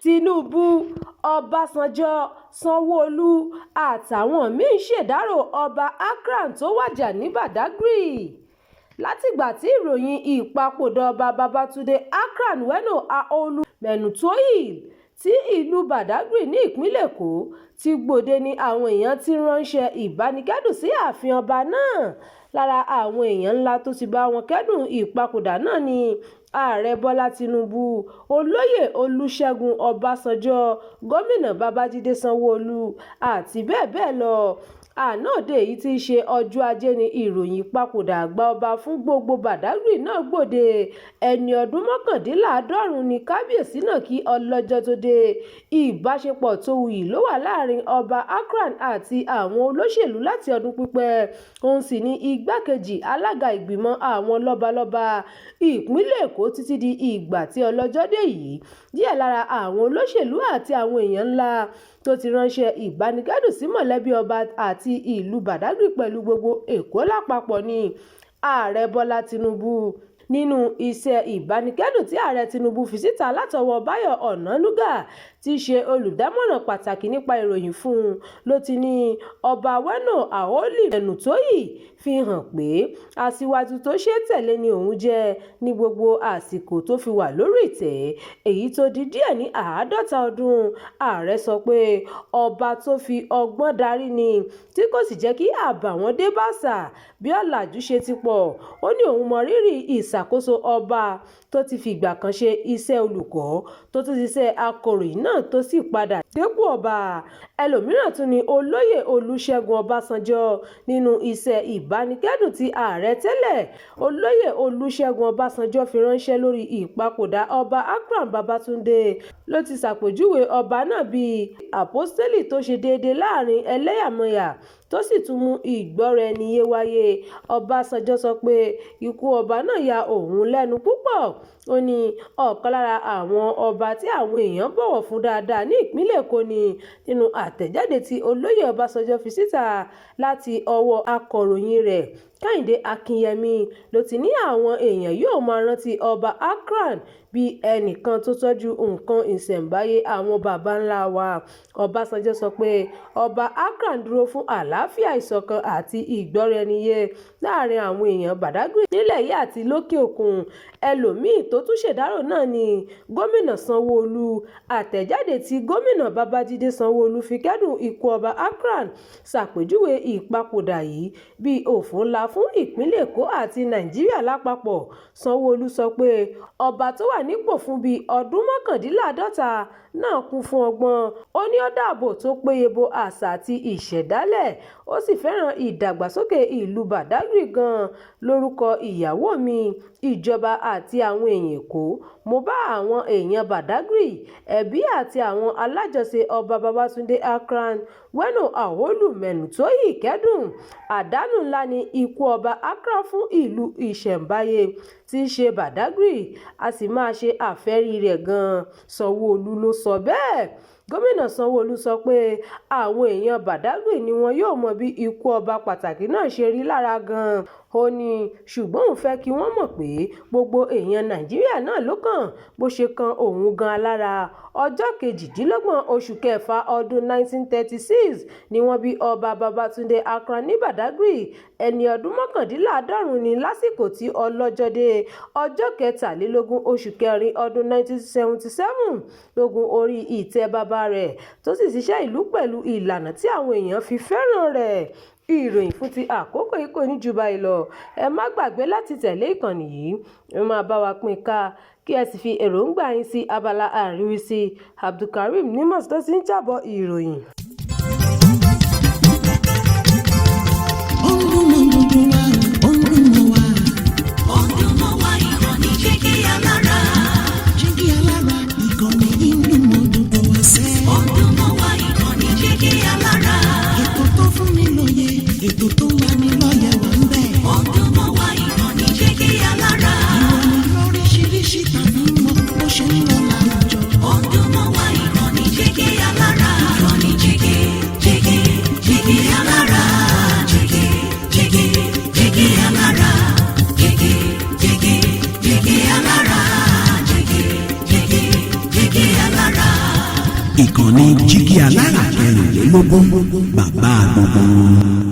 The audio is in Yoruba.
Tinubu, Ọbànjọ́, Sanwó-Olú àtàwọn mí-ín ṣèdàrọ́ Ọba Akran tó wájà ní Badág. Látìgbà tí ìròyìn ìpapòdà Ọba Babàtúndé Akran Weno Aolu Mènútóyì ti ìlú Badagry ní ìpínlẹ̀ Èkó ti gbòde ni àwọn èèyàn ti ń ránṣẹ́ ìbánikẹ́dùn sí ààfin ọba náà. Lára àwọn èèyàn ńlá tó ti bá wọn kẹ́dùn ìpapòdà náà ni Ààrẹ Bọ́lá Tinubu, Olóyè Olúṣẹ́gun Ọbásanjọ́, Gómìnà Babájídé Sanwó-Olú àti bẹ́ẹ̀ bẹ́ẹ̀ lọ. Àná òde yìí tí í ṣe ọjọ́ Ajé ni ìròyìn ìpapòdà àgbà ọba fún gbogbo Badagry náà gbòde. Ẹni ọdún 89 ní kábíyèsí náà kí ọlọ́jọ́ tó dé. Ìbáṣepọ̀ tó wuyì ló wà láàrin Ọba Akran àti àwọn olóṣèlú láti ọdún pípẹ́. Òun sì ni igbákejì alága ìgbìmọ̀ àwọn lọ́balọ́ba ìpínlẹ̀ Èkó títí di ìgbà tí ọlọ́jọ́ dé yìí. Díẹ̀ lára àwọn olóṣèlú àti àwọn èèyàn ńlá tó ti ránṣẹ́ ìbánikẹ́dùn sí mọ̀lẹ́bí ọba àti ìlú Badagry pẹ̀lú gbogbo Èkó lápapọ̀ ni Ààrẹ Bọ́lá Tinubu. Nínú iṣẹ́ ìbánikẹ́dùn tí Ààrẹ Tinubu fi síta látọwọ́ Báyọ̀ Ọ̀nànúgà tí í ṣe olùdámọ̀ràn pàtàkì nípa ìròyìn fún un ló ti ní Ọba Weno Aoli Mènútóyì fi hàn pé aṣíwájú tó ṣeé tẹ̀lé ni òun jẹ́ ní gbogbo àsìkò tó fi wà lórí ìtẹ́, èyí tó dín díẹ̀ ní 50 ọdún. Ààrẹ sọ pé ọba tó fi ọgbọ́n darí ni tí kò sì jẹ́ kí àbàwọ́n dé bá àṣà bí ọ̀làjú ṣe ti pọ̀. Ó ní òun mọrírì ìṣàkóso ọba tó ti fìgbà kan ṣe iṣẹ́ olùkọ́ tó tún ṣiṣẹ́ akọ̀ròyìn náà tó sì padà dépò ọba. Ẹlòmíràn tún ni Olóyè Olúṣẹ́gun Ọbásanjọ́. Nínú iṣẹ́ ìbánikẹ́dùn tí ààrẹ tẹ́lẹ̀ Olóyè Olúṣẹ́gun Ọbásanjọ́ fi ránṣẹ́ lórí ìpapòdà Ọba Akran Babátúndé ló ti ṣàpèjúwe ọba náà bíi àpọ́stélì tó ṣe déédé láàrin ẹlẹ́yàmẹyà tó sì tún mú ìgbọ́ra-ẹni-yé wáyé. Ọbásanjọ́ sọ pé ikú ọba náà ya òun lẹ́nu púpọ̀. Ó ní ọ̀kan lára àwọn ọba tí àwọn èèyàn bọ̀wọ̀ fún dáadáa ní ìpínlẹ̀ Èkó ni. Nínú àtẹ̀jáde tí Olóyè Ọbásanjọ́ fi síta láti ọwọ́ akọ̀ròyìn rẹ̀ Kẹ́hìndé Akínyẹmí ló ti ní àwọn èèyàn yóò máa rántí Ọba Akran bíi ẹnìkan tó tọ́jú nǹkan ìṣẹ̀ǹbáyé àwọn baba ńlá wa. Ọbásanjọ́ sọ pé Ọba Akran dúró fún àlàáfíà, ìṣọ̀kan àti ìgbọ́ra-ẹni-yé láàrin àwọn èèyàn Badagry nílẹ̀ yìí àti lókè òkun. Ẹlòmí-ín tó tún ṣèdàrọ́ náà ni Gómìnà Sanwó-Olú. Àtẹ̀jáde tí Gómìnà Babájídé Sanwó-Olú fi kẹ́dùn ikú Ọba Akran ṣàpèjúwe ìpapòdà yìí bíi òfò ńlá fún ìpínlẹ̀ Èkó àti Nàìjíríà lápapọ̀. Sanwó-Olú sọ pé ọba tó wà nípò fún bíi ọdún 49 náà kún fún ọgbọ́n. Ó ní ó dáàbò tó péye bo àṣà àti ìṣẹ̀dálẹ̀, ó sì fẹ́ràn ìdàgbàsókè ìlú Badagry gan-an. Lórúkọ ìyàwó mi, ìjọba àti àwọn èèyàn Èkó, mo bá àwọn èèyàn Badagry, ẹbí àti àwọn alájọṣe Ọba Babátúndé Akran Weno Aolu Mènútóyì kẹ́dùn. Àdánù ńlá ni ikú Ọba Akran fún ìlú ìṣẹ̀ǹbáyé tí í ṣe Badagry, a sì máa ṣe àfẹ́rí rẹ̀ gan-an, Sanwó-Olú ló sọ bẹ́ẹ̀. Gómìnà Sanwó-Olú sọ pé àwọn èèyàn Badagry ni wọn yóò mọ bí ikú ọba pàtàkì náà ṣe rí lára gan-an. Ó ní ṣùgbọ́n òun fẹ́ kí wọ́n mọ̀ pé gbogbo èèyàn Nàìjíríà náà ló kàn bó ṣe kan òun gan-an lára. Ọjọ́ 28 oṣù kẹfà ọdún 1936 ni wọ́n bí Ọba Babátúndé Akran ní Badagry. Ẹni ọdún 89 ní lásìkò tí ọlọ́jọ́ dé. Ọjọ́ 23 oṣù kẹrin ọdún 1977 ló gun orí ìtẹ́ bàbá rẹ̀ tó sì ṣiṣẹ́ ìlú pẹ̀lú ìlànà tí àwọn èèyàn fi fẹ́ràn rẹ̀. Ìròyìn fún ti àkókò yìí kò ní jù báyìí lọ. Ẹ má gbàgbé láti tẹ̀lé ìkànnì yìí, ẹ máa bá wa pín ká kí ẹ sì fi èròǹgbà yín sí abala àríwísí. Abdulkareem Nimas tó ti ń jábọ̀ ìròyìn. Ó ń dún mọ́ gbogbo wa, ó ń dún mọ́ wa. Ó ń dún mọ́ wa, ìkànnì Jígí Alára. Jígí Alára, ìkànnì yìí ń dún mọ́ gbogbo wa sẹ́. Ó ń dún mọ́ wa, ìkànnì Jígí Alára. Ètò tó fún ni lóye, ètò tó ń lani lọ́yẹ̀ wà ń bẹ̀. Ó ń dún mọ́ wa, ìkànnì Jígí Alára. Ìròyìn lóríṣiríṣi tàbí mọ́ bó ṣe ń lọ láwùjọ. Ó ń dún mọ́ wa, ìkànnì Jígí Alára. Ìkànnì Jígí, Jígí, Jígí Alára. Jígí, Jígí, Jígí Alára. Jígí, Jígí, Jígí Alára. Jígí, Jígí, Jígí Alára. Ìkànnì Jígí Alára 24, bàbá gbogbo wọn.